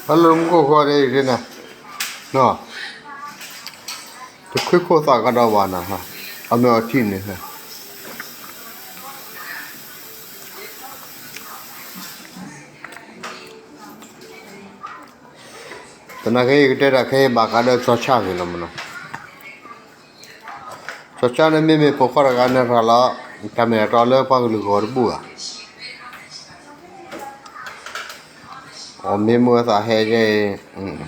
ဟဲလၢမူခိၣ်ဃီဒ်အံၤဒ်န့ၣ်, တခွံခိၣ်သးကဒီးဘၣ်နၤ, အမ့ၢ်အီထံၣ်န့ၣ်, သနာ်က့ယကတဲတၢ်ခဲအံၤဘၣ်ဃးဒီးကၠီၤဆၣ်ဂ့ၤလီၤမနီၤ. ကၠီၤဆၣ်န့ၣ်မ့မ့ၢ်ပိာ်ခွါတဂၤန့ၣ်ရၤလီၤ, တၢ်မ့ၢ်အတီလၢပှၤကလုာ်ဂီၢ်တဘူၣ်ဘၣ်. အီၣ်မ့ၢ်မုၢ်အသးဟဲကဲအံၤ,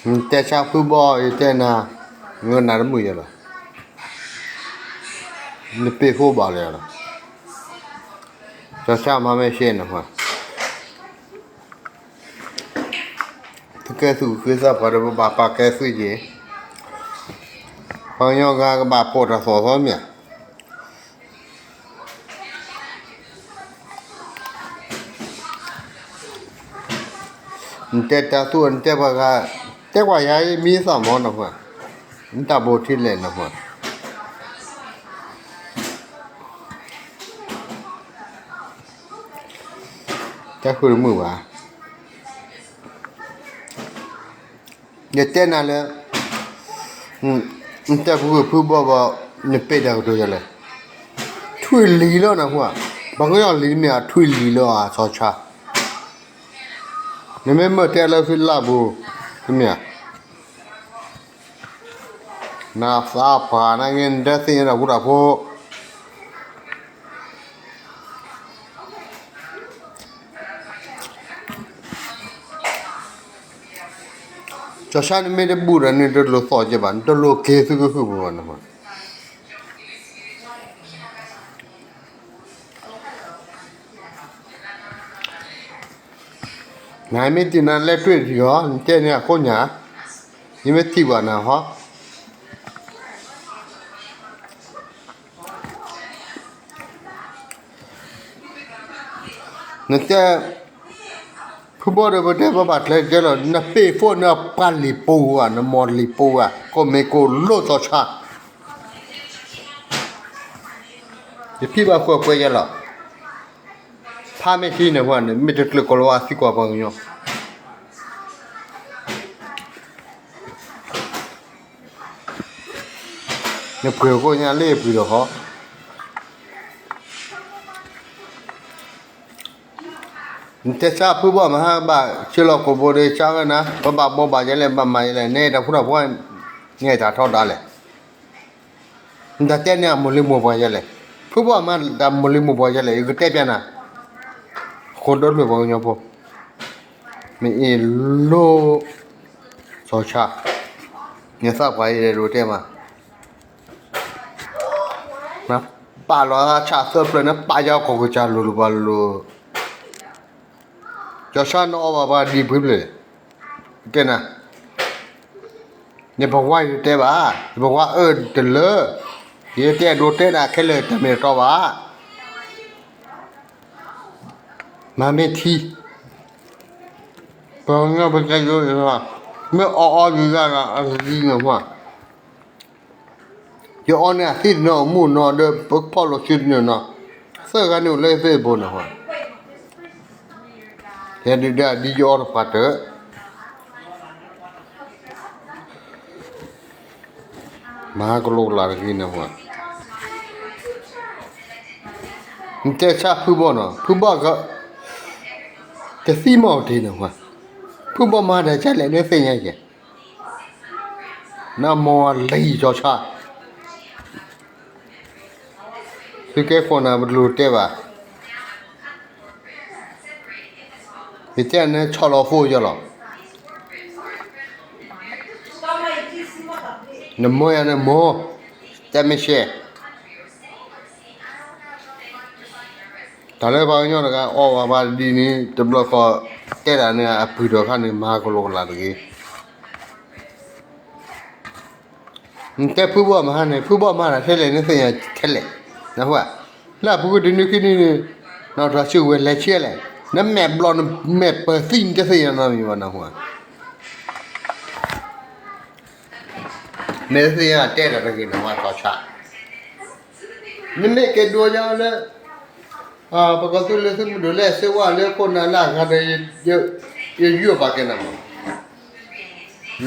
နတဲဆၣ်ဖုဘီၣ်ယတဲနၤ, မ့ၢ်နၤတမုာ်ယဲလီၤ, နပ့ၤဖိဘၣ်လၢယလီၤ. ကၠီၤဆၣ်မၤမ့ၢ်ရှဲနဟါ, သုကဲသုးက့သၣ်ပှၤဒီးပဘၣ်ပာ်ကဲသုးက့ၤ, ပှၤကညီဂၤကဘၣ်ပိာ်တၢ်သီၣ်သီမ့ၢ်ဧါ. နတဲတၢ်သူၣ်နတဲပှၤဂၤ, တဲကွၢ်ယၤမံသးမီၤနဟါ, နတၢ်ဘိးထံလဲၣ်နဟါ. တၢ်ဃုတမုာ်ဘၣ်. ယတဲနၤလၢ နတဲဖုဂုာ်ဖုဘီၣ်ဘၣ်, နပ့ၤတၢ်ကတိၤယၤလဲၣ်. ထွံၣ်လံၤလီၤနဟါ, ပှၤကညီလံၤတမ့ၢ်အထွံၣ်လံၤလီၤဧါ ကၠီၤဆၣ်. နမ့ၢ်မၢတဲလၢဖံလၢ်ပူၤ, တမ့ၢ်ဧါ. နသးပှၢ်နဂ့ၤ နတသ့ၣ်ညါတၢ်ဃူတၢ်ဖိး. ကၠီၤဆၣ်န့ၣ်မ့ၢ်တဘူၣ်ဒီးန့ၣ် တလိၣ်သီၣ်ကဲဘၣ်, နတလိၣ်က့ၤသုကဟုၣ်ပူၤဘၣ်နဟါ. နမ့ၢ်တံၢ်နၤလဲၤတွံၢ်ထံၣ်အီၤ, နတဲန့ၣ်အဃိညါ, ယမ့ၢ်ထံၣ်ဘၣ်နၤဟီ. နတဲ ဖုဘီၣ်ဒီးပတဲပဘၣ်ကျဲကဲလီၤ, နပ့ၤဖိနပှၤလံၤပူၤဧါ, နမီၢ်လံၤပူၤဧါ, ကိးမ့ၢ်ကိးလိၣ်ကၠီၤဆၣ်. ယဖံၣ်ဘၣ်ဃိကွဲယဲလီၤ. ဖးမ့ၢ်ထံန့ၣ်ဟါန့ၣ် မ့ၢ်တကျၢၤကီၢ်လီၤဝဲသံကွၢ်ပှၤကညီ. နပှ့ၤကိးညါလၢပှ့ၤဒီးဟီ. နတဲဆၣ်ဖုဘီၣ်မဟါဘၣ် ဆှၢလီၤကိာ်ဘိဒီးဆၣ်ဝဲနၤ, ပဘၣ်ဘိးဘၣ်ယဲလဲၣ် ဘၣ်မၤယဲလဲၣ်, နဲတၢ်ဖူတၢ်ဖီ, နဲတၢ်ထီဒါလဲၣ်. နတၢ်တဲန့ၣ်အမိၢ်လံၤမိၢ်ပှၢ်ယဲလဲၣ်, ဖုဘီၣ်မၤတၢ်မိၢ်လံၤမိၢ်ပှၢ်ယဲလဲၣ်, ယကတဲပျးနၤ, ဃိဒၢလွံၢ်ပှၤကညီဖိ, မ့ၢ်အ့ၣ်လိၣ် စီၤဆၣ်, နသးပှၢ်အံၤဒိးတဲမး, နပာ်လီၤဆၣ်သၢဖျၢၣ် နပာ်ယၤကီၢ်ကစၢ်လိၤလိၤဘၣ်လိၤလိၤ, ကၠီၤဆၣ်နအီၣ်ဘၣ်ပှၤဒ်ပှ့ၤဖျၢၣ်, တဲနၤ, ယပဝါယတဲဘၣ်, ယပဝါအၢတလၢ, ယတဲဒိးတဲနၤခဲလၢာ်တၢ်မ့ၢ်တတီဘၣ်. မၤမ့ၢ်ထံ, ပှၤကညီပတဲယိယိ, မ့ၢ်အီၣ်အီၣ်ယုၤယၤဂၤအဂံၢ်န့ၣ်ဟါ, ယအီၣ်န့ၢ်အသံတနီၤ အမူၢ်နီၤဒီး ပဖီၣ်လိာ်စုတနီၤနီၤ, သၢဂၤန့ၣ်အိၣ်လၢယသ့ၣ်ဘိန့ၣ်ဟါ, ယဒုးဒၣ်ဒ်ယအီၣ်တပှၤတၢၢ် မၤကလိကလးတဂ့ၤန့ၣ်ဟါ. နတဲဆၣ်ဖုဘီၣ်နီၤ, ဖုဘီၣ်က တသံမီၢ်တ့ၢ်န့ၣ်ဟါ, ဖုဘီၣ်မၤတၢ်ကလဲၣ်န့ၣ်သ့ၣ်ညါက့ၤ, နမီၢ်လံၤကၠီၤဆၣ်, သုကဲခိၣ်နၢ်ပတလိၤတဲဘၣ်, ယတဲန့ၣ်ဆီၣ်လီၤဖိယလီၤ. နမိၢ်ယၤနမိၢ်, တဲမ့ၢ်ရှဲ, တၢ်လၢပှၤကညီတဂၤအီၣ်ဘၣ်ပှၤဒ်န့ၣ် တဘျီဃီ တဲဒၣ်န့ၣ် အပုၢ်ဒီးခါန့ၣ် မၤကလိကလးတဂ့ၤ. နတဲဖုဘီၣ်မဟါန့ၣ် ဖုဘီၣ်မၤတၢ်ထဲလဲၣ် နသ့ၣ်ညါထဲလဲၣ်, နဟါ, လၢအပူၤကွံာ်တနွံခံနွံန့ၣ် နီၢ်တၢ်စုကဝဲၤလဲၤဆဲလဲၣ်, နမဲာ်ဘျီၣ်နမဲာ်ပၢၤသံနတသ့ၣ်ညါနီတမံၤဘၣ်နဟါ. မ့ၢ်တသ့ၣ်ညါတဲတၢ်တဂ့ၤနဟါ ကၠီၤဆၣ်. နမ့ၢ်ကဲဒိယါလၢ ပကီၢ်သူလ့ၤသုးမုၢ်ဒိၣ်လၢစ့ဝါလၢခိၣ်နၢ်လၢအဂၤဒီး ယယုၢ်အပာ်ကဲနၤမး,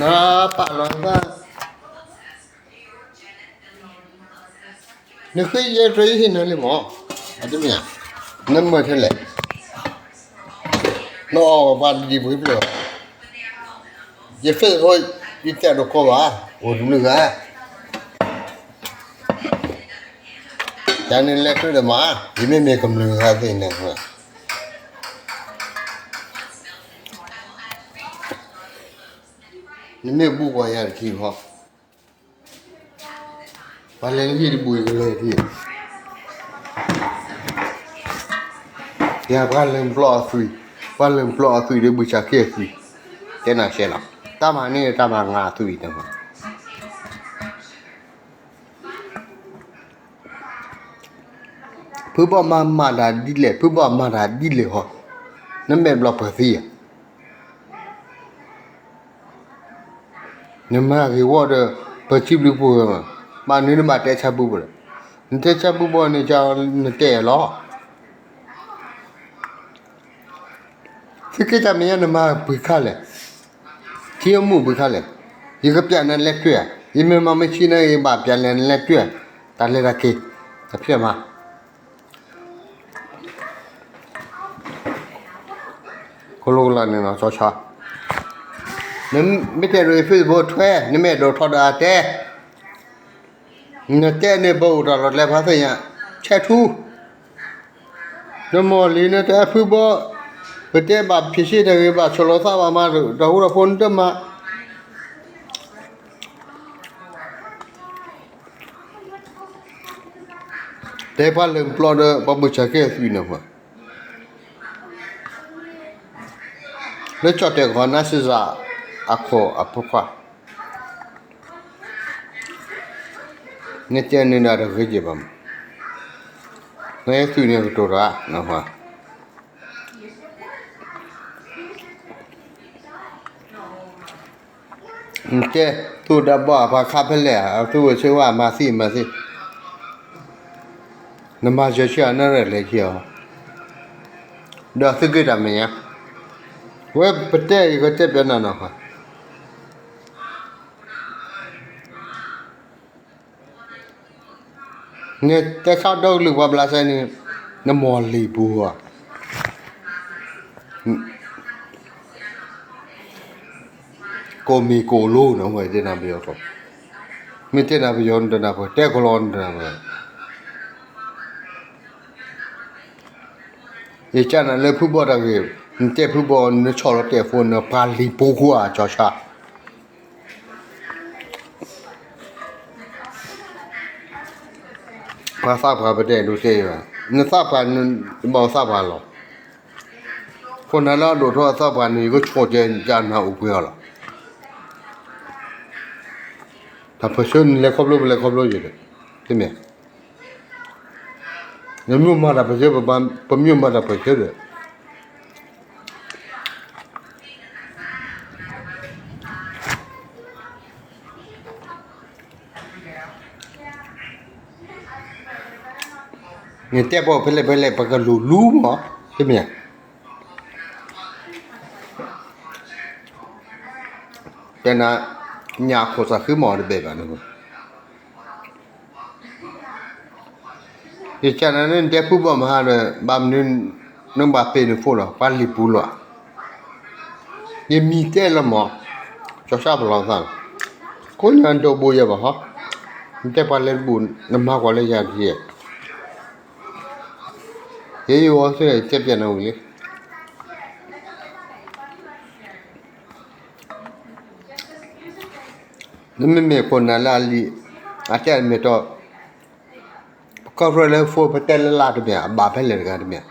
နပာ်လီၤသး, နဃ့ယဲတြဲယဟ့ၣ်နၤလံမး, အတမ့ၢ်, နမၢထဲလဲၣ်, နအီၣ်ပှၤဒံးပှ့ၤဖျၢၣ်, ယ Facebook ယတဲတကီဘၣ်, အိၣ်တမုၢ်ဂၤ ယၤန့ၣ်လဲၤတြဲဒီးမး, ယမ့မ့ၢ်ကမျၢၢ်ဂၤသ့ၣ်န့ၣ်, နမ့ၢ်ဘူၣ်ပှၤယၤတထံၣ်ဃီ, ပှၤလဲၤလၢဟံၣ်တဘူၣ်ယကလဲၤထံၣ်, ယၤပှၤလဲၤပျီအသွံၣ်, ပှၤလဲၤပျီအသွံၣ်ဒီးဘုၣ်စၢ်က့အသွံၣ်, တဲနၤရှဲလီၤ, တၢ်မၤန့ၢ်တၢ်မၤငါအသွံၣ်န့ၣ် ဖုဘီၣ်မၤမၤတၢ်ဒ်လဲၣ်, ဖုဘီၣ်မၤတၢ်ဒ်လဲၣ်ဟီ, နမဲာ်ဘျီၣ်ပှၤသံဧါ, နမၤဂ့ၤဂီၢ်ဒီး ပစံးဘျုးပှၤဂၤမး, ဘၣ်နုၤနဘၣ်တဲဆၢဘုဘၣ်ဒီး, နတဲဆၢဘုဘၣ်န့ၣ် နတဲလီၤ. သုးက့တၢ်မဲာ်ညါနမၤပှဲၤခါလဲၣ်, ထံအမူးပှဲၤခါလဲၣ်, ယကပျးနၤလဲၤတွဲၣ်, ယမ့ၢ်မၤမ့ၢ်ဆံးနၤ ယဘၣ်ပျးလဲၤနလဲၤတွဲၣ်, တၢ်လဲၤတၢ်က့ၤ, တဖျဲၣ်မး ခီလီကလီန့ၣ်နီၤ ကၠီဆါ, နမ့ၢ်တဲဒိး Facebook ထွဲ, နမ့ၢ်ဒိးထီၣ်ဒီးအတဲ, နတဲန့ၣ် ပအိၣ်တၢ်လီၢ်ကျဲဖးသ့ၣ်ညါ, ဆဲထူ, နမီၢ်လံၤနတဲဖုဘီ, ပတဲဘၣ်ဖံးဆ့တဂ့ၤ ဘၣ်ဆီၣ်လီၤသးဘၣ်မၤ တၢ်ဃူတၢ်ဖိးနတမၤ တဲပှၤလၢပျီဒီး ပှၤဘုၣ်စၢ်က့အသွံၣ်န့ၣ်မး, လၢကၠီၣ်တဲၣ်ကီၢ်နါစံစး အခိၣ်အဖိခွါ, နတဲန့ၣ်ဒီးတဂ့ၤက့ၤဘၣ်မး, နသွံၣ်န့ၣ်ကတိၤတၢ်, နတဲ သူၣ်ဒၣ်ဘီၣ်အပှၤခါဖဲလဲၣ်, အသူၣ်ဝဲဆၢဝါမၤသံမၤသံ, နမၤစၢၤဆံးအီၤ နရဲၣ်လဲၤဆံးအီၤ, ဒီးသုးက့တၢ်မဲာ်ညါ, ဝဲပတဲအံၤကတဲပျးနၤနီၤ, နတဲခါဒီကလုာ်ပှၤဘျးစဲန့ၣ်, နမီၢ်လံၤပူၤဧါ, ကိးမံၤကိးလိနီၤ တဲနၤပယီၤ, မ့ၢ်တဲနၤပယီၤနတနၢ်ပၢၢ် တဲကလီနတနၢ်ပၢၢ်, ယကနၣ်လၢဖုဘီၣ်တၢ်ဂ့ၢ်, နတဲဖုဘီၣ် နဆီၣ်လီၤတဲာ်ဖိ နပှၤလံၤပူၤဃိဧါ ကၠီဆါ ပှၤသးပှၢ်ပတဲဒိးတဲဘၣ်, နသးပှၢ်နဘၣ်သးပှၢ်လီၤ, ခိၣ်နၢ်လၢအဒိၣ်ထီၣ်အသးပှၢ်န့ၣ် ယကဆိၣ်ကဲယနၢ်အိၣ်ပှဲၤအီၤလီၤ, တၢ်ပၢၢ်ဆၢနလဲၤခီဖျိပလဲၤခီဖျိယၤဒီး, တမ့ၢ် နမ့ၢ်မၤတၢ်ပၢၢ်ဆၢ, ပမ့ၢ်မၤတၢ်ပၢၢ်ဆၢဒီး နတဲပှၤဖဲလဲၣ်ဖဲလဲၣ် ပကလူၤလူမး, တမ့ၢ် တဲနၤ, ညၣ်ခိၣ်သးဃံမးတဘဲၣ်ဘၣ်န့ၣ်, ယကနၣ်န့ၣ် နတဲဖုဘီၣ်မဟါဒီး ဘၣ်မနုၤ နဘၣ်ပ့ၤန့ၣ်ဖိလီၤ ပှၤလံၤပူၤလီၤ, ယမံၤတဲလီၤမး, ကၠီဆါပလီၤသး, ကိးညါဒိးဘိယဲဘၣ်ဟီ, နတဲပှၤလဲၤတဘူၣ် နမၤကွၢ်လၢယၤတက့ၢ်, ယယဝီၤသ့ၣ် ယတဲပျဲနၤဝံၤလံ နမ့မ့ၢ်ခိၣ်နၢ်လၢအလံၤ, အတဲမ့ၢ်တီ, ပကီၢ်ရဲၣ်လၢဖိပတဲလၢလၢတမ့ၢ် အဘၣ်ဖဲလဲၣ်တဂၤတမ့ၢ်,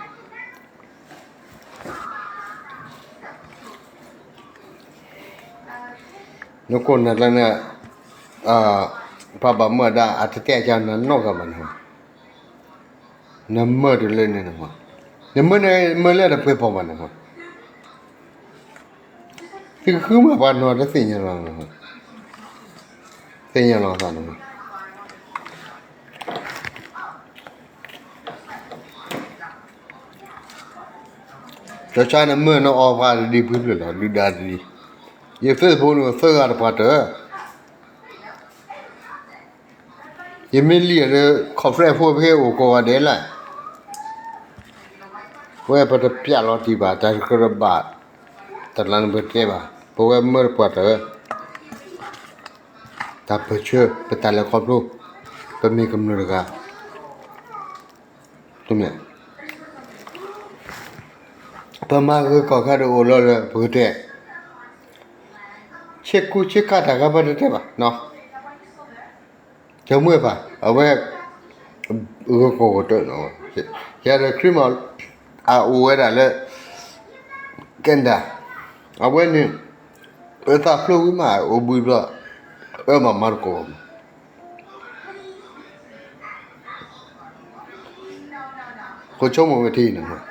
နခိၣ်နၢ်လၢန့ၣ်, ပှၤဘၣ်မူဘၣ်ဒါ အတတဲအကါနၤနီတဂၤဘၣ်န့ၣ်, နမၢတလၢန့ၣ်, နမၢန့ၣ် မၢလၢတပှဲၤပီၢ်ဘၣ်န့ၣ်, သုကဃုမၤပှၤနီၤတသ့ၣ်ညါလီၤ, သ့ၣ်ညါလီၤသးန့ၣ်, ကၠီဆါန့ၣ်မၢနအီပှၤတဒံးဖုဖျၢၣ်လီၤ ဒုၣ်ဒါတဒံး, ယ Facebook န့ၣ်သၢဂၤတပှၤတၢၢ်, ယမ့ၢ်လံဒီး conference ဖိဖဲအိၣ်ကိးဂၤဒဲးလၢ်, ဝဲပတပျးလီၤတံၢ်ဘၣ် တၢ်တကြၢးတဘၣ်, တလါန့ၣ်ပတဲဘၣ် ပဝဲမၢတပှၤတၢၢ်, တၢ်ပၢၢ်ဆၢ ပတၢ်လဲၤခီဖျိ, ပမ့ၢ်ကမျၢၢ်တဂၤ တမ့ၢ် ပမၤဂ့ၤကီၢ်ခါတအိၣ်လီၤလၢပကတဲ, ဆ့ကူဆ့ကၤတၢ်ဂၤပတတဲဘၣ်, တမ့ၢ်ဘၣ် အဝဲ ဂ့ၤကီၢ်ကတၢၢ်နီၤ, ယၤဒီးခရံာ်မး အအိၣ်ဝဲဒၣ်လၢ Canada, အဝဲန့ၣ် ပသးဖျိဝံၤမး အိၣ်ဘှံးဘျီ အၢမးမၤတကိးဘၣ်မး ဃိဆိကမိၣ်ဝဲထံန့ၣ်မး,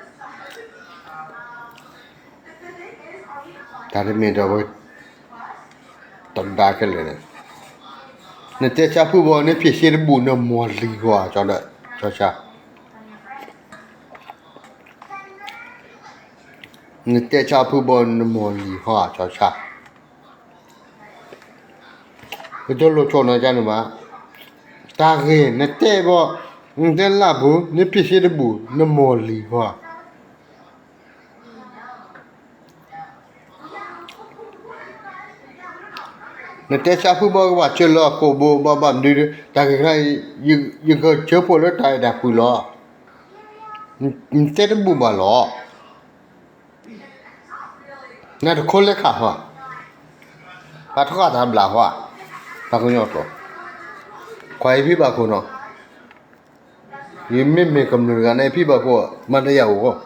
တၢ်တမ့ၢ်ဒီးဝဲ တဒါခဲလၢာ်န့ၣ်, နတဲဆါဖုဘီန့ၣ် ဖံးဆ့တဘူၣ်နမီၢ်လံၤဂီၤကၠီဒီး ကၠီဆါ နတဲဆါဖုဘီနမီၢ်လံၤဟီကၠီဆါ, ပတလိၣ်ဆိၣ်နီၤကန့ၣ်ဘၣ်, တၢ်ဂ့ၢ်နတဲဘီ, နတဲလၢပူၤ နဖံးဆ့တဘူၣ် နမီၢ်လံၤဟီ, နတဲဆါဖုဘီကဘၣ်ဆၢလၢအကိာ်ဘိ ဘၣ်ဘၣ်မနုၤဒီး တၢ်ဂ့ၢ်ခါအံၤ ယကဆၢဖှိၣ်လၢတၢ်အဲၣ်တၢ်ကွံလီၤ, နတဲတဘူၣ်ဘၣ်လီၤ. နတခိၣ်လဲၤခးဟီ, ပှၤထီၣ်တၢ်ဘျးဟီ, ပှၤကညီကျိာ်, ခွါအံၤဖံဘၣ်ခိၣ်နီၤ, ယမ့မ့ၢ်ကမျၢၢ်တဂၤန့ၣ် ဖံဘၣ်ခိၣ် မၤတယာ်အိၣ်ဂီၢ်,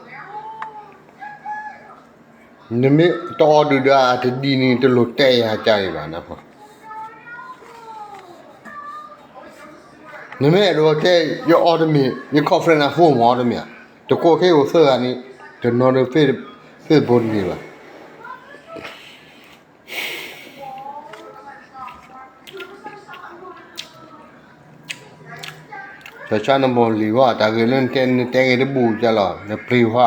နမ့ၢ်တအီဒုၣ်ဒါအတဒံးန့ၣ် တလိၣ်တဲယၤကါအံၤဘၣ်နဖီ နမ့ၢ်အဲၣ်ဒိးတဲ ယအီတမ့ၢ် ယ conference ဖိမ့ၢ်အီတမ့ၢ်ဧါ, တကိးခဲအိၣ်သၢဂၤန့ၣ် တနီၤဒီး Facebook တန့ၢ်ဘၣ်. ကၠီဆါနမီၢ်လံၤဝဲ တၢ်ဂ့ၢ်လၢနတဲ နတဲဂ့ၤတဘူၣ်ကလီၤ နပျံၤဝဲ,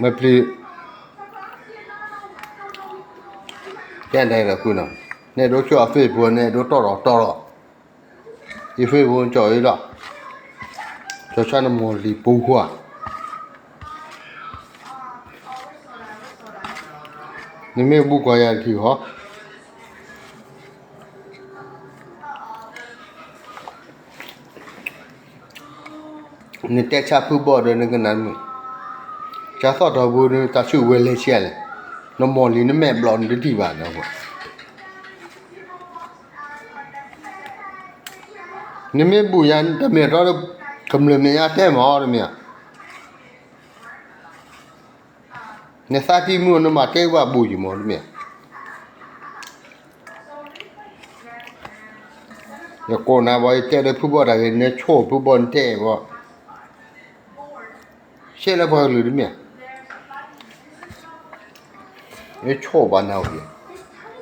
မပျံၤ တဲဒၣ်ဒီးဃုနီၤ, နအဲၣ်ဒိးကၠီ Facebook နအဲၣ်ဒိးတီၢ်ထီၣ်တီၢ်ထီၣ်, ယ Facebook ကၠီအံၤလီၤ, ကၠီဆါနမီၢ်လံၤပူၤဃီ, နမ့ၢ်ဘူၣ်ကွၢ်ယၤတထံၣ်ဃီ, နတဲဆါဖုဘီဒီးနကနၣ်မုာ်, ကၠီသီၣ်ထီၣ်ပူၤန့ၣ် တၢ်ဆူၣ်ဝဲလဲၤဆံးလဲၣ်, နမီၢ်လံၤနမဲာ်ဘျီၣ်နတထံၣ်ဘၣ်နီၤ, နမ့ၢ်ဘူၣ်ယၤ တမ့ၢ်ထီၣ် ကမျၢၢ်မဲာ်ညါတဲမ့ၢ်တမ့ၢ်ဧါ, နသးတံၢ်မုၢ်နမၤတဲဘၣ်ဘူၣ်ယံၤမ့ၢ်တမ့ၢ်ဧါ, ယကိးနၤဘၣ် ယတဲဒီးဖုဘီတၢ်ဂ့ၢ် နဆိၣ်ဖုဘီနတဲဘၣ် ရှဲလၢပှၤကလုာ်တမ့ၢ်ဧါ, ယဆိၣ်ဘၣ်နၤဝံၤ,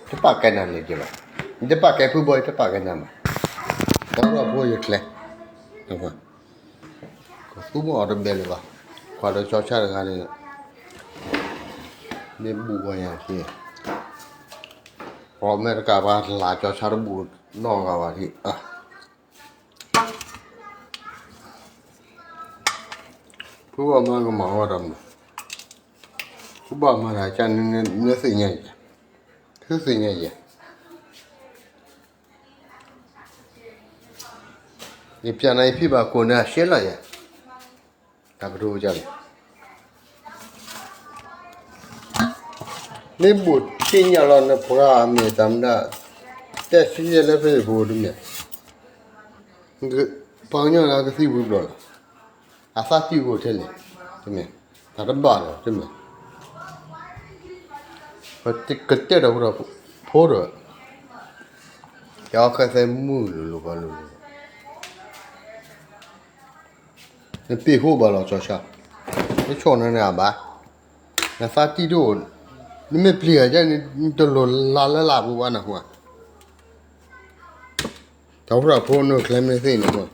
တပာ်ကဲနၤလဲၣ်က့ဘၣ်, ယတပာ်ကဲဖုဘီ ယတပာ်ကဲနၤဘၣ်, တၢ်အိၣ်ဒီးဖိယကျဲ, ကသူမီၢ်အီၤတဘဲလၢၤဘၣ်, ကွၢ်ဒီးကၠီဆါတဂၤန့ၣ်, မ့ၢ်ဘူၣ်ဝဲယၤက့, ပှၤအမဲရကၤပှၤလၢကၠီဆါတဘူၣ်နီတဂၤဘၣ်ဒံး ဖုဘီမၤကမၣ်ဝဲဒီးမး, ဖုဘီမၤတၢ်ကန့ၣ် နသ့ၣ်ညါယဲ, သုသ့ၣ်ညါယဲ, ယပျဲနၤယဖံဘၣ်ကိၢ်န့ၣ်အရှဲလီၤယဲ, တၢ်ကတိၤကန့ၣ် မ့ၢ်ဘူၣ်သ့ၣ်ညါလီၤနပှၤအမဲာ်တၢ်မနုၤ, တဲဆံယဲလၢဖဲအံၤဖိတမ့ၢ်, ပှၤကညီလၢကသံဝံၤဘျီလီၤ, အသးတံၢ်အိၣ်ထဲလဲၣ်, တမ့ၢ်, တၢ်တဘၣ်လီၤတမ့ၢ်, ပကတဲဒီးဖိဒီး, ယအီၣ်ခဲသဲမုၢ်လိၤလိၤဘၣ်လိၤလိၤ နပ့ၢ်ဃိဘၣ်လီၤကၠီဆါ, နဆိၣ်နၤန့ၣ်အဘၣ်, နသးတံၢ်တအိၣ်, နမ့ၢ်ပျံၤအီၤန့ၣ် နတလိၣ်လါလၢလၢပူၤဘၣ်နၢ်ဟူဧါ, တၢ်အိၣ်ဒီးဖိနကျဲမ့ၢ်သ့ၣ်န့ၣ်,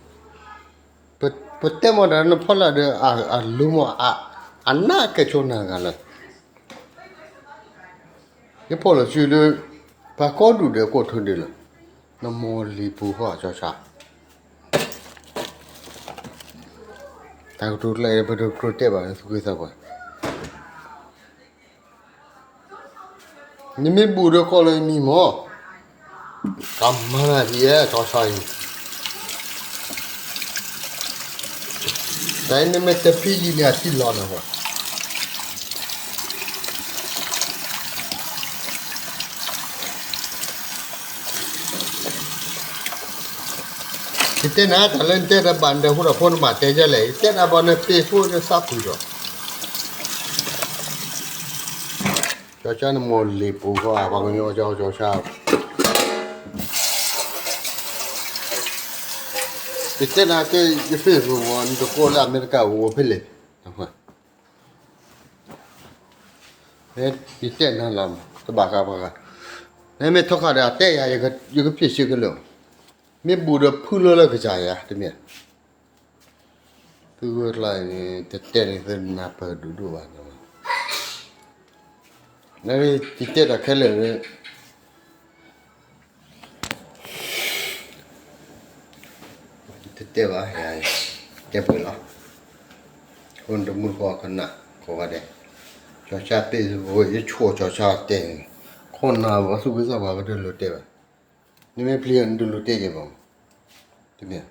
ပတဲမီၢ်တၢ်နဖီလာ်ဒီး အလူၤမီၢ်, အနးကဲဆိနၤဂၤလၢ ယဖီၣ်လီၤစုဒီး ပှၤကိးဒူၣ်ဒီးကိးထူဒံးလီၤ, နမိၢ်လံၤပူၤဃီအကၠီဆါ, တၢ်ကတိၤကျဲပဒိၣ်ကျိၤတဲဘၣ်လၢသူၣ်က့သးပှၢ် နမ့ၢ်ဘူးဒီးကိးလၢယမံၤမၢ်, ကမၤနၤဒ်ယဲ ကၠီဆါအံၤ, တၢ်အံၤနမ့ၢ်တဖံယံၤန့ၣ်အထံလီၤနၤ, ယတဲနၤတၢ်လၢနတဲတဘၣ်နဒီးဖိဒီးဖိနဘၣ်တဲယဲလဲၣ်, ယတဲနၤဘၣ်နပ့ၤဖိနသးဖှံဒီး ကၠီဆါနမိၢ်လံၤပူၤဃီ ပှၤကညီကၠီဆါ, ယတဲနၤက့ၤယ Facebook မၢ် နတကိးလၢအမဲရကၤအိၣ်ဖဲလဲၣ်, ယတဲနၤလီၤ တဘၣ်ဃးပှၤဂၤ, နမ့ၢ်ထီခါဒီးတဲယၤ ယကဖံးစ့ကလၢာ်, မ့ၢ်ဘူးဒီးဖုလၢလၢကစၢ်ယၤတမ့ၢ် သုဝဲကျါန့ၣ် တတဲန့ၣ် သုနၢ်ပၢၢ်ဒိၣ်ဒိၣ်ဘၣ်, နမ့ၢ်တတဲတၢ်ခဲလၢာ်န့ၣ် တတဲဘၣ်, တဲပှဲၤလီၤ, အဃိန့ၣ်တမူတကိးကနၣ်ကိးဂၤဒဲး, ကၠီဆါပ့ၤစ့ဖိ ယဆိကမိၣ်ကၠီဆါတဲန့ၣ်, ခိၣ်နၢ်ဘၣ်သူၣ်က့သးပှၢ် ပတလိၤတဲဘၣ်, နမ့ၢ်ပျံၤနတလိၤတဲယဲၢ်ဘၣ်, တမ့ၢ်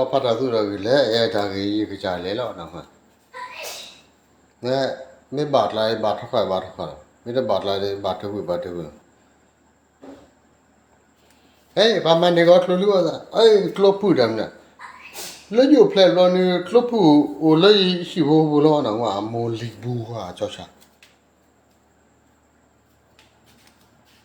ကၠီဖးတၢ်သူၣ်တၢ်ဂ့ၤလဲၣ် အဲၣ်တၢ်ဂ့ၤယကစၢ်လဲၤလီၤနၤ, မ့ၢ်ဘၣ်ကျါဘၣ်ထီၣ်ခါဘၣ်ထီၣ်ခါလီၤ, မ့ၢ်တဘၣ်ကျါဘၣ်ထီၣ်ဝံၤဘၣ်ထီၣ်ဝံၤလီၤ, ဟဲ ပှၤမၤန့ၢ်ကီၢ်ကျိလုၢ်အသး ကျိဖုၣ်တၢ်မနုၤ, လၢယအိၣ်ဖျဲၣ်ဘျီန့ၣ် ကျိဖုၣ်အိၣ်လၢယဟံၣ်ဖိပူၤလီၤနၤ, အမိၢ်လံၤပူၤဃီအကၠီဆါ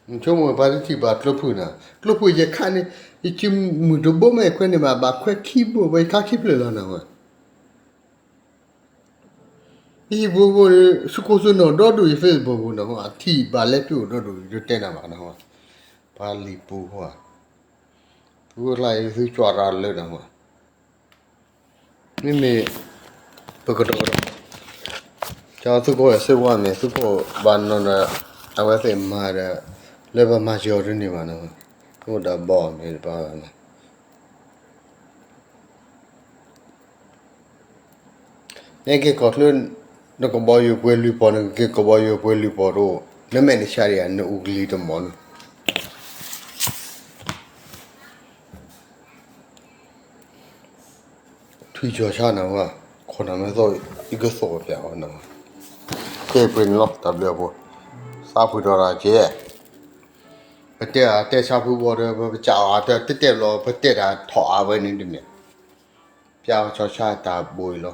နဆိကမိၣ်ပှၤတထံၣ်ဘၣ်ကျိဖုၣ်နၤ, ကျိဖုၣ်ယခါန့ၣ် ယစုမုၢ်တဘိမ့ၢ်ခွဲးန့ၣ်ဘၣ် ဘၣ်ခွဲးခံဘိ ပှၤယခါခံဖျၢၣ်လီၤနၤဝဲ, ယဟံၣ်ဖိဃိန့ၣ် စူကိစနီၣ်ဒီဒူၣ်ယ Facebook ပူၤနၤ, အထံၣ်ဘၣ်လဲၤဖုၣ်အိၣ်ဒီဒူၣ် ယတဲနၤဘၣ်နၤ, ပှၤလံၤပူၤဃီ, သုဝဲကျါအံၤသုကွၢ်တၢ်လၢနၤ မ့မ့ၢ် ပကတီၢ်ကတီၢ် ကၠီသုးခိၣ်စ့ဝါမ့ၢ် သုးခိၣ်ဘၣ်နီၤဒီး အဝဲသ့ၣ်မၤဒီး လၢပမၤစၢၤအီၤတန့ၢ်ဘၣ်နီၤ, သုးခိၣ်ဒီးဘီမ့ၢ်တပၢ်ဘၣ်နီၤ, နက့ၤကီၢ်ချၢ နကဘီယူၤပှဲၤလွံၢ်ပီၢ် နကက့ၤကဘီယူၤပှဲၤလွံၢ်ပီၢ်တအိၣ် နမဲာ်နဆှးဒံးဧါ နအူကလံၤတမီၢ်န့ၣ် ထွံၣ်ကၠီၤဆါနၤဝဲ, ခိၣ်နၢ်မ့ၢ်သီၣ် ယကသီၣ်ပျးအီၤနၤ, ကဲပှဲၤန့ၣ်လီၤ တၢ်ဘျုးအဖိ, သးဖှံထီၣ်တၢ်ကဲ, ပတဲအတဲဆါဖုဘီဒီး ပကစးအီၤတတဲတဲဘျီ ပတဲတၢ်ထီၣ်အါဝဲန့ၣ်တမ့ၢ်, ပျးကၠီၤဆါတၢ်ဘိအံၤလီၤ,